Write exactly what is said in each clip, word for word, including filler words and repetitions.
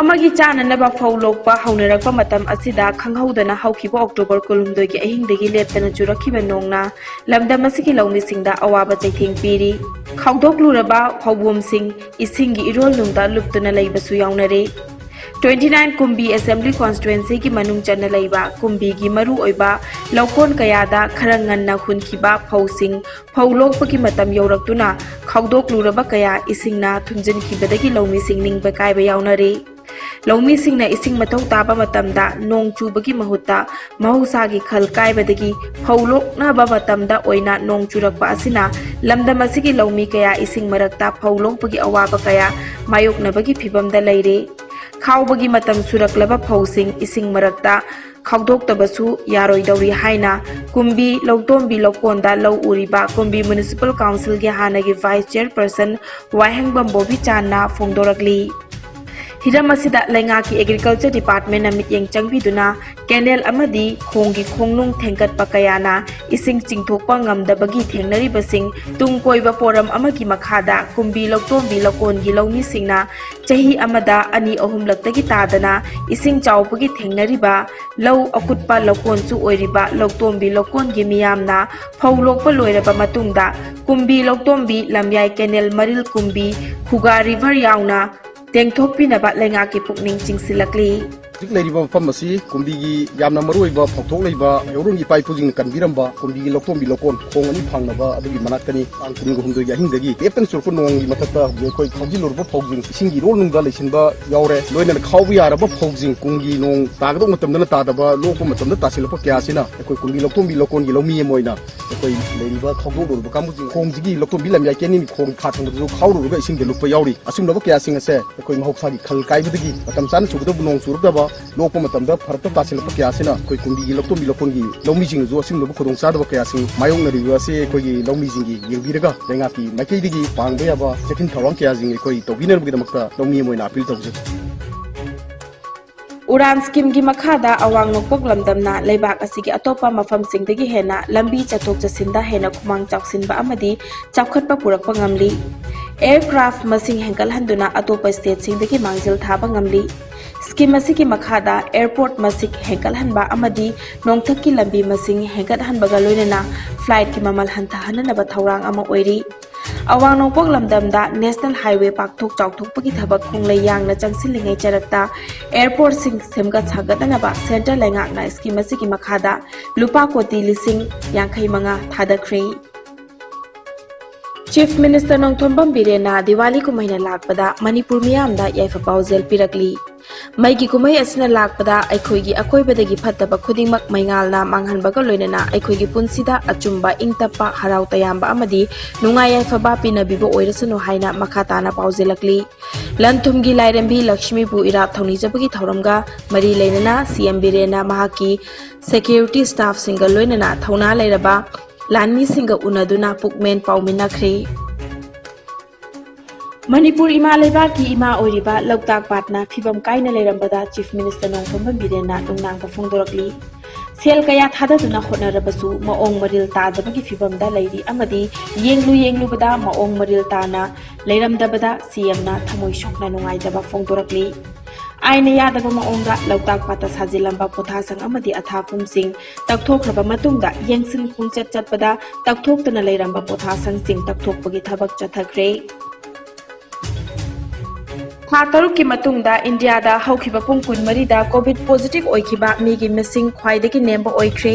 ꯑꯃꯒꯤ ꯆꯥꯅꯅꯕ ꯐꯧ ꯂꯣꯛꯄ ꯍꯧꯅꯔꯛꯄ ꯃꯇꯝ ꯑꯁꯤꯗ ꯈꯪꯍꯧꯗꯅ ꯍꯧꯈꯤꯕ ꯑꯣꯛꯇꯣꯕꯔ ꯀꯨꯟꯍꯨꯝꯗꯣꯏꯒꯤ ꯑꯍꯤꯡꯗꯒꯤ ꯂꯦꯞꯇꯅ ꯆꯨꯔꯛꯈꯤꯕ ꯅꯣꯡꯅ ꯂꯝꯗꯝ ꯑꯁꯤꯒꯤ ꯂꯧꯃꯤꯁꯤꯡꯗ ꯑꯋꯥꯕ ꯆꯩꯊꯦꯡ ꯄꯤꯔꯤ꯫ ꯈꯥꯎꯗꯣꯛꯂꯨꯔꯕ ꯐꯧꯕꯣꯝꯁꯤꯡ ꯏꯁꯤꯡꯒꯤ ꯏꯔꯣꯜꯅꯨꯡꯗ ꯂꯨꯞꯇꯨꯅ ꯂꯩꯕꯁꯨ ꯌꯥꯎꯅꯔꯦ꯫ Twenty nine ꯀꯨꯝꯕꯤ Assembly Constituencyꯒꯤ ꯃꯅꯨꯡ ꯆꯟꯅ ꯂꯩꯕ ꯀꯨꯝꯕꯤꯒꯤ ꯃꯔꯨꯑꯣꯏꯕ ꯂꯧꯀꯣꯟ ꯀꯌꯥꯗ ꯈꯔ ꯉꯟꯅ ꯍꯨꯟꯈꯤꯕ ꯐꯧꯁꯤꯡ ꯐꯧ ꯂꯣꯛꯄꯒꯤ ꯃꯇꯝ ꯌꯧꯔꯛꯇꯨꯅ ꯈꯥꯎꯗꯣꯛꯂꯨꯔꯕ ꯀꯌꯥ ꯏꯁꯤꯡꯅ ꯊꯨꯝꯖꯤꯟꯈꯤꯕꯗꯒꯤ ꯂꯧꯃꯤꯁꯤꯡ ꯅꯤꯡꯕ ꯀꯥꯏꯕ ꯌꯥꯎꯅꯔꯦ꯫ ꯂꯧꯃꯤꯁꯤꯡꯅ ꯏꯁꯤꯡ ꯃꯊꯧ ꯇꯥꯕ ꯃꯇꯝꯗ ꯅꯣꯡ ꯆꯨꯕꯒꯤ ꯃꯍꯨꯠꯇ ꯃꯍꯧꯁꯥꯒꯤ ꯈꯜ ꯀꯥꯏꯕꯗꯒꯤ ꯐꯧ ꯂꯣꯛꯅꯕ ꯃꯇꯝꯗ ꯑꯣꯏꯅ ꯅꯣꯡ ꯆꯨꯔꯛꯄ ꯑꯁꯤꯅ ꯂꯝꯗꯝ ꯑꯁꯤꯒꯤ ꯂꯧꯃꯤ ꯀꯌꯥ ꯏꯁꯤꯡ ꯃꯔꯛꯇ ꯐꯧ ꯂꯣꯛꯄꯒꯤ ꯑꯋꯥꯕ ꯀꯌꯥ ꯃꯥꯌꯣꯛꯅꯕꯒꯤ ꯐꯤꯚꯝꯗ ꯂꯩꯔꯦ꯫ ꯈꯥꯎꯕꯒꯤ ꯃꯇꯝ ꯁꯨꯔꯛꯂꯕ ꯐꯧꯁꯤꯡ ꯏꯁꯤꯡ ꯃꯔꯛꯇ ꯈꯥꯎꯗꯣꯛꯇꯕꯁꯨ ꯌꯥꯔꯣꯏꯗꯧꯔꯤ ꯍꯥꯏꯅ ꯀꯨꯝꯕꯤ ꯂꯧꯇꯣꯝꯕꯤ ꯂꯧꯀꯣꯟꯗ ꯂꯧ ꯎꯔꯤꯕ ꯀꯨꯝꯕꯤ Municipal Councilꯒꯤ ꯍꯥꯟꯅꯒꯤ Vice Chairperson ꯋꯥꯍꯦꯡꯕꯝ ꯕꯣꯕꯤꯆꯥꯟꯅ ꯐꯣꯡꯗꯣꯔꯛꯂꯤ꯫ ꯍꯤꯔꯝ ꯑꯁꯤꯗ ꯂꯩꯉꯥꯛꯀꯤ Agriculture Departmentꯅ ꯃꯤꯠꯌꯦꯡ ꯆꯪꯕꯤꯗꯨꯅ canal ꯑꯃꯗꯤ ꯈꯣꯡꯒꯤ ꯈꯣꯡꯅꯨꯡ ꯊꯦꯡꯒꯠꯄ ꯀꯌꯥꯅ ꯏꯁꯤꯡ ꯆꯤꯡꯊꯣꯛꯄ ꯉꯝꯗꯕꯒꯤ ꯊꯦꯡꯅꯔꯤꯕꯁꯤꯡ ꯇꯨꯡ ꯀꯣꯏꯕ ꯄꯣꯔꯝ ꯑꯃꯒꯤ ꯃꯈꯥꯗ ꯀꯨꯝꯕꯤ ꯂꯧꯇꯣꯝꯕꯤ ꯂꯧꯀꯣꯟꯒꯤ ꯂꯧꯃꯤꯁꯤꯡꯅ ꯆꯍꯤ ꯑꯃꯗ ꯑꯅꯤ ꯑꯍꯨꯝꯂꯛꯇꯒꯤ ꯇꯥꯗꯅ ꯏꯁꯤꯡ ꯆꯥꯎꯕꯒꯤ ꯊꯦꯡꯅꯔꯤꯕ ꯂꯧ ꯑꯀꯨꯠꯄ ꯂꯧꯀꯣꯟꯁꯨ ꯑꯣꯏꯔꯤꯕ ꯂꯧꯇꯣꯝꯕꯤ ꯂꯧꯀꯣꯟꯒꯤ ꯃꯤꯌꯥꯝꯅ ꯐꯧ ꯂꯣꯛꯄ ꯂꯣꯏꯔꯕ ꯃꯇꯨꯡꯗ ꯀꯨꯝꯕꯤ ꯂꯧꯇꯣꯝꯕꯤ ꯂꯝꯌꯥꯏ canal ꯃꯔꯤꯜ ꯀꯨꯝꯕꯤ ꯈꯨꯒꯥ river ꯌꯥꯎꯅ ꯇꯦꯡꯊꯣꯛꯄꯤꯅꯕ ꯂꯩꯉꯥꯛꯀꯤ ꯄꯨꯛꯅꯤꯡ ꯆꯤꯡꯁꯤꯜꯂꯛꯂꯤ꯫ ꯍꯧꯖꯤꯛ ꯂꯩꯔꯤꯕ ꯃꯐꯝ ꯑꯁꯤ ꯀꯨꯝꯕꯤꯒꯤ ꯌꯥꯝꯅ ꯃꯔꯨꯑꯣꯏꯕ ꯐꯧꯊꯣꯛ ꯂꯩꯕ ꯌꯥꯎꯔꯣꯟꯒꯤ ꯏꯄꯥ ꯏꯄꯨꯁꯤꯡꯅ ꯀꯟꯕꯤꯔꯝꯕ ꯀꯨꯝꯕꯤꯒꯤ ꯂꯧꯇꯣꯝꯕꯤ ꯂꯧꯀꯣꯟ ꯈꯣꯡ ꯑꯅꯤ ꯐꯥꯡꯅꯕ ꯑꯗꯨꯒꯤ ꯃꯅꯥꯛꯇꯅꯤ꯫ ꯇꯥꯡ ꯀꯨꯟꯒ ꯍꯨꯝꯗꯣꯏꯒꯤ ꯑꯍꯤꯡꯗꯒꯤ ꯂꯦꯞꯇꯅ ꯆꯨꯔꯛꯄ ꯅꯣꯡꯒꯤ ꯃꯊꯛꯇ ꯍꯧꯖꯤꯛ ꯑꯩꯈꯣꯏ ꯈꯥꯎꯖꯤꯜꯂꯨꯔꯕ ꯐꯧꯁꯤꯡ ꯏꯁꯤꯡꯒꯤ ꯏꯔꯣꯜꯅꯨꯡꯗ ꯂꯩꯁꯤꯟꯕ ꯌꯥꯎꯔꯦ꯫ ꯂꯣꯏꯅꯅ ꯈꯥꯎꯕ ꯌꯥꯔꯕ ꯐꯧꯁꯤꯡ ꯀꯨꯝꯒꯤ ꯅꯣꯡ ꯇꯥꯒꯗꯧꯕ ꯃꯇꯝꯗꯅ ꯇꯥꯗꯕ, ꯂꯣꯛꯄ ꯃꯇꯝꯗ ꯇꯥꯁꯤꯜꯂꯛꯄ ꯀꯌꯥ ꯑꯁꯤꯅ ꯑꯩꯈꯣꯏ ꯀꯨꯝꯕꯤ ꯂꯧꯇꯣꯝꯕꯤ ꯂꯧꯀꯣꯟꯒꯤ ꯂꯧꯃꯤ ꯑꯃ ꯑꯣꯏꯅ ꯑꯩꯈꯣꯏ ꯂꯩꯔꯤꯕ ꯈꯥꯎꯗꯣꯛꯂꯨꯔꯕ ꯀꯥꯡꯕꯨꯁꯤꯡ ꯈꯣꯡꯁꯤꯒꯤ ꯂꯧꯇꯣꯝꯕꯤ ꯂꯝꯌꯥꯏ canalꯒꯤ ꯈꯣꯡ ꯈꯥ ꯊꯪꯕꯗꯁꯨ ꯈꯥꯎꯔꯨꯔꯒ ꯏꯁꯤꯡꯗ ꯂꯨꯞꯄ ꯌꯥꯎꯔꯤ꯫ ꯑꯁꯤꯒꯨꯝꯂꯕ ꯀꯌꯥꯁꯤꯡ ꯑꯁꯦ ꯑꯩꯈꯣꯏ ꯃꯍꯧꯁꯥꯒꯤ ꯈꯜ ꯀꯥꯏꯕꯗꯒꯤ ꯃꯇꯝ ꯆꯥꯅ ꯆꯨꯒꯗꯕ ꯅꯣꯡ ꯆꯨꯔꯛꯇꯕ, ꯂꯣꯛꯄ ꯃꯇꯝꯗ ꯐꯔꯛꯇ ꯇꯥꯁꯤꯜꯂꯛꯄ ꯀꯌꯥꯁꯤꯅ ꯑꯩꯈꯣꯏ ꯀꯨꯝꯕꯤꯒꯤ ꯂꯧꯇꯣꯝꯕꯤ ꯂꯧꯀꯣꯟꯒꯤ ꯂꯧꯃꯤꯁꯤꯡꯅꯁꯨ ꯑꯁꯤꯒꯨꯝꯂꯕ ꯈꯨꯗꯣꯡꯆꯥꯗꯕ ꯀꯌꯥꯁꯤꯡ ꯃꯥꯌꯣꯛꯅꯔꯤꯕ ꯑꯁꯤ ꯑꯩꯈꯣꯏꯒꯤ ꯂꯧꯃꯤꯁꯤꯡꯒꯤ ꯌꯦꯡꯕꯤꯔꯒ ꯂꯩꯉꯥꯛꯀꯤ ꯃꯥꯏꯀꯩꯗꯒꯤ ꯄꯥꯡꯕ ꯌꯥꯕ ꯆꯦꯛꯁꯤꯟ ꯊꯧꯔꯥꯡ ꯀꯌꯥꯁꯤꯡ ꯑꯩꯈꯣꯏ ꯇꯧꯕꯤꯅꯅꯕꯒꯤꯗꯃꯛꯇ ꯂꯧꯃꯤ ꯑꯃ ꯑꯣꯏꯅ appeal ꯇꯧꯖꯩ꯫ ꯎꯔꯥꯟ ꯁ꯭ꯀꯤꯝꯒꯤ ꯃꯈꯥꯗ ꯑꯋꯥꯡ ꯅꯣꯡꯄꯣꯛ ꯂꯝꯗꯝꯅ ꯂꯩꯕꯥꯛ ꯑꯁꯤꯒꯤ ꯑꯇꯣꯞꯄ ꯃꯐꯝꯁꯤꯡꯗꯒꯤ ꯍꯦꯟꯅ ꯂꯝꯕꯤ ꯆꯠꯊꯣꯛ ꯆꯠꯁꯤꯟꯗ ꯍꯦꯟꯅ ꯈꯨꯃꯥꯡ ꯆꯥꯎꯁꯤꯟꯕ ꯑꯃꯗꯤ ꯆꯥꯎꯈꯠꯄ ꯄꯨꯔꯛꯄ ꯉꯝꯂꯤ꯫ Aircraft ꯃꯁꯤꯡ ꯍꯦꯟꯒꯠꯍꯟꯗꯨꯅ ꯑꯇꯣꯞꯄ stateꯁꯤꯡꯗꯒꯤ ꯃꯥꯡꯖꯤꯜ ꯊꯥꯕ ꯉꯝꯂꯤ꯫ ꯁ꯭ꯀꯤꯝ ꯑꯁꯤꯒꯤ ꯃꯈꯥꯗ airport ꯃꯁꯤꯡ ꯍꯦꯟꯒꯠꯍꯟꯕ ꯑꯃꯗꯤ ꯅꯣꯡꯊꯛꯀꯤ ꯂꯝꯕꯤ ꯃꯁꯤꯡ ꯍꯦꯟꯒꯠꯍꯟꯕꯒ ꯂꯣꯏꯅꯅ flightꯀꯤ ꯃꯃꯜ ꯍꯟꯊꯍꯟꯅꯅꯕ ꯊꯧꯔꯥꯡ ꯑꯃ ꯑꯣꯏꯔꯤ꯫ ꯑꯋꯥꯡ ꯅꯣꯡꯄꯣꯛ ꯂꯝꯗꯝꯗ national highway ꯄꯥꯛꯊꯣꯛ ꯆꯥꯎꯊꯣꯛꯄꯒꯤ ꯊꯕꯛ ꯈꯣꯡꯂꯩ ꯌꯥꯡꯅ ꯆꯪꯁꯤꯜꯂꯤꯉꯩ ꯆꯔꯛꯇ airportꯁꯤꯡ ꯁꯦꯝꯒꯠ ꯁꯥꯒꯠꯅꯅꯕ centre ꯂꯩꯉꯥꯛꯅ ꯁ꯭ꯀꯤꯝ ꯑꯁꯤꯒꯤ ꯃꯈꯥꯗ ꯂꯨꯄꯥ ꯀꯣꯇꯤ ꯂꯤꯁꯤꯡ ꯌꯥꯡꯈꯩ ꯃꯉꯥ ꯊꯥꯗꯈ꯭ꯔꯦ꯫ Chief Minister ꯅꯣꯡꯊꯣꯝꯕꯝ ꯕꯤꯔꯦꯟꯅ ꯗꯤꯋꯥꯂꯤ ꯀꯨꯝꯍꯩꯅ ꯂꯥꯛꯄꯗ ꯃꯅꯤꯄꯨꯔ ꯃꯤꯌꯥꯝꯗ ꯌꯥꯏꯐ ꯄꯥꯎꯖꯦꯜ ꯄꯤꯔꯛꯂꯤ꯫ ꯃꯩꯒꯤ ꯀꯨꯝꯍꯩ ꯑꯁꯤꯅ ꯂꯥꯛꯄꯗ ꯑꯩꯈꯣꯏꯒꯤ ꯑꯀꯣꯏꯕꯗꯒꯤ ꯐꯠꯇꯕ ꯈꯨꯗꯤꯡꯃꯛ ꯃꯩꯉꯥꯜꯅ ꯃꯥꯡꯍꯟꯕꯒ ꯂꯣꯏꯅꯅ ꯑꯩꯈꯣꯏꯒꯤ ꯄꯨꯟꯁꯤꯗ ꯑꯆꯨꯝꯕ, ꯏꯪ ꯇꯞꯄ, ꯍꯔꯥꯎ ꯇꯌꯥꯝꯕ ꯑꯃꯗꯤ ꯅꯨꯡꯉꯥꯏ ꯌꯥꯏꯐꯕ ꯄꯤꯅꯕꯤꯕ ꯑꯣꯏꯔꯁꯅꯨ ꯍꯥꯏꯅ ꯃꯈꯥ ꯇꯥꯅ ꯄꯥꯎꯖꯦꯜꯂꯛꯂꯤ꯫ ꯂꯟ ꯊꯨꯝꯒꯤ ꯂꯥꯏꯔꯦꯝꯕꯤ ꯂꯛꯁꯃꯤꯕꯨ ꯏꯔꯥꯠ ꯊꯧꯅꯤꯖꯕꯒꯤ ꯊꯧꯔꯝꯒ ꯃꯔꯤ ꯂꯩꯅꯅ ꯁꯤ ꯑꯦꯝ ꯕꯤꯔꯦꯟꯅ ꯃꯍꯥꯛꯀꯤ security staffꯁꯤꯡꯒ ꯂꯣꯏꯅꯅ ꯊꯧꯅꯥ ꯂꯩꯔꯕ ꯂꯥꯟꯃꯤꯁꯤꯡꯒ ꯎꯅꯗꯨꯅ ꯄꯨꯛꯃꯦꯟ ꯄꯥꯎꯃꯤꯟꯅꯈ꯭ꯔꯦ꯫ ꯃꯅꯤꯄꯨꯔ ꯏꯃꯥ ꯂꯩꯕꯥꯛꯀꯤ ꯏꯃꯥ ꯑꯣꯏꯔꯤꯕ ꯂꯣꯛꯇꯥꯛ ꯄꯥꯠꯅ ꯐꯤꯕꯝ ꯀꯥꯏꯅ ꯂꯩꯔꯝꯕꯗ Chief Minister ꯅꯣꯡꯊꯣꯝꯕꯝ ꯕꯤꯔꯦꯟꯅ ꯅꯨꯡꯅꯥꯡꯕ ꯐꯣꯡꯗꯣꯔꯛꯂꯤ꯫ ꯁꯦꯜ ꯀꯌꯥ ꯊꯥꯗꯗꯨꯅ ꯍꯣꯠꯅꯔꯕꯁꯨ ꯃꯑꯣꯡ ꯃꯔꯤꯜ ꯇꯥꯗꯕꯒꯤ ꯐꯤꯕꯝꯗ ꯂꯩꯔꯤ ꯑꯃꯗꯤ ꯌꯦꯡꯂꯨ ꯌꯦꯡꯂꯨꯕꯗ ꯃꯑꯣꯡ ꯃꯔꯤꯜ ꯇꯥꯅ ꯂꯩꯔꯝꯗꯕꯗ ꯁꯤ ꯑꯦꯝꯅ ꯊꯃꯣꯏ ꯁꯣꯛꯅ ꯅꯨꯡꯉꯥꯏꯇꯕ ꯐꯣꯡꯗꯣꯔꯛꯂꯤ꯫ ꯑꯥꯏꯟꯅ ꯌꯥꯗꯕ ꯃꯑꯣꯡꯗ ꯂꯣꯛꯇꯥꯛ ꯄꯥꯠꯇ ꯁꯥꯖꯤꯜꯂꯝꯕ ꯄꯣꯊꯥꯁꯪ ꯑꯃꯗꯤ ꯑꯊꯥꯐꯝꯁꯤꯡ ꯇꯛꯊꯣꯛꯈ꯭ꯔꯕ ꯃꯇꯨꯡꯗ ꯌꯦꯡꯁꯤꯟ ꯈꯣꯡꯆꯠ ꯆꯠꯄꯗ ꯇꯛꯊꯣꯛꯇꯅ ꯂꯩꯔꯝꯕ ꯄꯣꯊꯥꯁꯪꯁꯤꯡ ꯇꯛꯊꯣꯛꯄꯒꯤ ꯊꯕꯛ ꯆꯠꯊꯈ꯭ꯔꯦ꯫ ꯊꯥ ꯇꯔꯨꯛꯀꯤ ꯃꯇꯨꯡꯗ ꯏꯟꯗꯤꯌꯥꯗ ꯍꯧꯈꯤꯕ ꯄꯨꯡ ꯀꯨꯟꯃꯔꯤꯗ COVID positive ꯑꯣꯏꯈꯤꯕ ꯃꯤꯒꯤ ꯃꯁꯤꯡ ꯈ꯭ꯋꯥꯏꯗꯒꯤ ꯅꯦꯝꯕ ꯑꯣꯏꯈ꯭ꯔꯦ꯫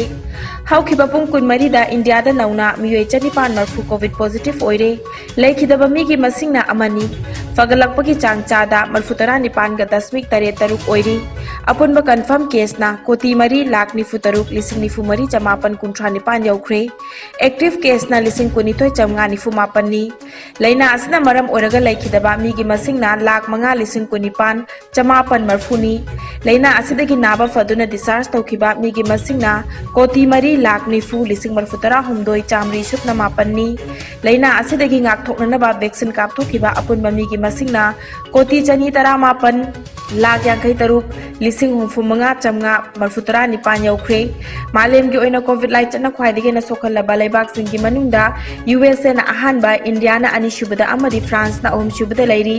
ꯍꯧꯈꯤꯕ ꯄꯨꯡ ꯀꯨꯟꯃꯔꯤꯗ ꯏꯟꯗꯤꯌꯥꯗ ꯅꯧꯅ ꯃꯤꯑꯣꯏ ꯆꯅꯤꯄꯥꯟ ꯃꯔꯐꯨ COVID positive ꯑꯣꯏꯔꯦ꯫ ꯂꯩꯈꯤꯗꯕ ꯃꯤꯒꯤ ꯃꯁꯤꯡꯅ ꯑꯃꯅꯤ꯫ ꯐꯒꯠꯂꯛꯄꯒꯤ ꯆꯥꯡ ꯆꯥꯗ ꯃꯔꯐꯨ ꯇꯔꯥ ꯅꯤꯄꯥꯟꯒ ꯗꯁꯃꯤꯛ ꯇꯔꯦꯠ ꯇꯔꯨꯛ ꯑꯣꯏꯔꯤ꯫ ꯑꯄꯨꯟꯕ confirm caseꯅ ꯀꯣꯇꯤ ꯃꯔꯤ ꯂꯥꯈ ꯅꯤꯐꯨ ꯇꯔꯨꯛ ꯂꯤꯁꯤꯡ ꯅꯤꯐꯨ ꯃꯔꯤ ꯆꯃꯥꯄꯟ ꯀꯨꯟꯊ꯭ꯔꯥ ꯅꯤꯄꯥꯟ ꯌꯧꯈ꯭ꯔꯦ꯫ Active caseꯅ ꯂꯤꯁꯤꯡ ꯀꯨꯟꯅꯤꯊꯣꯏ ꯆꯥꯝꯃꯉꯥ ꯅꯤꯐꯨ ꯃꯥꯄꯟꯅꯤ꯫ ꯂꯥꯏꯅꯥ ꯑꯁꯤꯅ ꯃꯔꯝ ꯑꯣꯏꯔꯒ ꯂꯩꯈꯤꯗꯕ ꯃꯤꯒꯤ ꯃꯁꯤꯡꯅ ꯂꯥꯈ ꯃꯉꯥ ꯂꯤꯁꯤꯡ ꯀꯨꯟꯅꯤꯄꯥꯟ ꯆꯃꯥꯄꯟ ꯃꯔꯐꯨꯅꯤ꯫ ꯂꯥꯏꯅꯥ ꯑꯁꯤꯗꯒꯤ ꯅꯥꯕ ꯐꯗꯨꯅ discharge ꯇꯧꯈꯤꯕ ꯃꯤꯒꯤ ꯃꯁꯤꯡꯅ ꯀꯣꯇꯤ ꯃꯔꯤ ꯂꯥꯈ ꯅꯤꯐꯨ ꯂꯤꯁꯤꯡ ꯃꯔꯐꯨ ꯇꯔꯥ ꯍꯨꯝꯗꯣꯏ ꯆꯥꯝꯃꯔꯤ ꯁꯨꯞꯅ ꯃꯥꯄꯟꯅꯤ꯫ ꯂꯥꯏꯅꯥ ꯑꯁꯤꯗꯒꯤ ꯉꯥꯛꯊꯣꯛꯅꯅꯕ vaccine ꯀꯥꯞꯊꯣꯛꯈꯤꯕ ꯑꯄꯨꯟꯕ ꯃꯤꯒꯤ ꯃꯁꯤꯡꯅ ꯀꯣꯇꯤ ꯆꯅꯤ ꯇꯔꯥ ꯃꯥꯄꯟ ꯂꯥꯈ ꯌꯥꯡꯈꯩ ꯇꯔꯨꯛ ꯂꯤꯁꯤꯡ ꯍꯨꯝꯐꯨ ꯃꯉꯥ ꯆꯥꯝꯃꯉꯥ ꯃꯔꯤꯐꯨ ꯇꯔꯥ ꯅꯤꯄꯥꯟ ꯌꯧꯈ꯭ꯔꯦ꯫ ꯃꯥꯂꯦꯝꯒꯤ ꯑꯣꯏꯅ ꯀꯣꯚꯤꯗ ꯂꯥꯏꯆꯠꯅ ꯈ꯭ꯋꯥꯏꯗꯒꯤ ꯍꯦꯟꯅ ꯁꯣꯛꯍꯜꯂꯕ ꯂꯩꯕꯥꯛꯁꯤꯡꯒꯤ ꯃꯅꯨꯡꯗ ꯌꯨ ꯑꯦꯁ ꯑꯦꯅ ꯑꯍꯥꯟꯕ, ꯏꯟꯗꯤꯌꯥꯅ ꯑꯅꯤꯁꯨꯕꯗ ꯑꯃꯗꯤ ꯐ꯭ꯔꯥꯟꯁꯅ ꯑꯍꯨꯝꯁꯨꯕꯗ ꯂꯩꯔꯤ꯫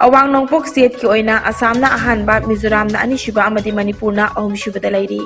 ꯑꯋꯥꯡ ꯅꯣꯡꯄꯣꯛ ꯁ꯭ꯇꯦꯠꯀꯤ ꯑꯣꯏꯅ ꯑꯁꯥꯝꯅ ꯑꯍꯥꯟꯕ, ꯃꯤꯖꯣꯔꯥꯝꯅ ꯑꯅꯤꯁꯨꯕ ꯑꯃꯗꯤ ꯃꯅꯤꯄꯨꯔꯅ ꯑꯍꯨꯝꯁꯨꯕꯗ ꯂꯩꯔꯤ꯫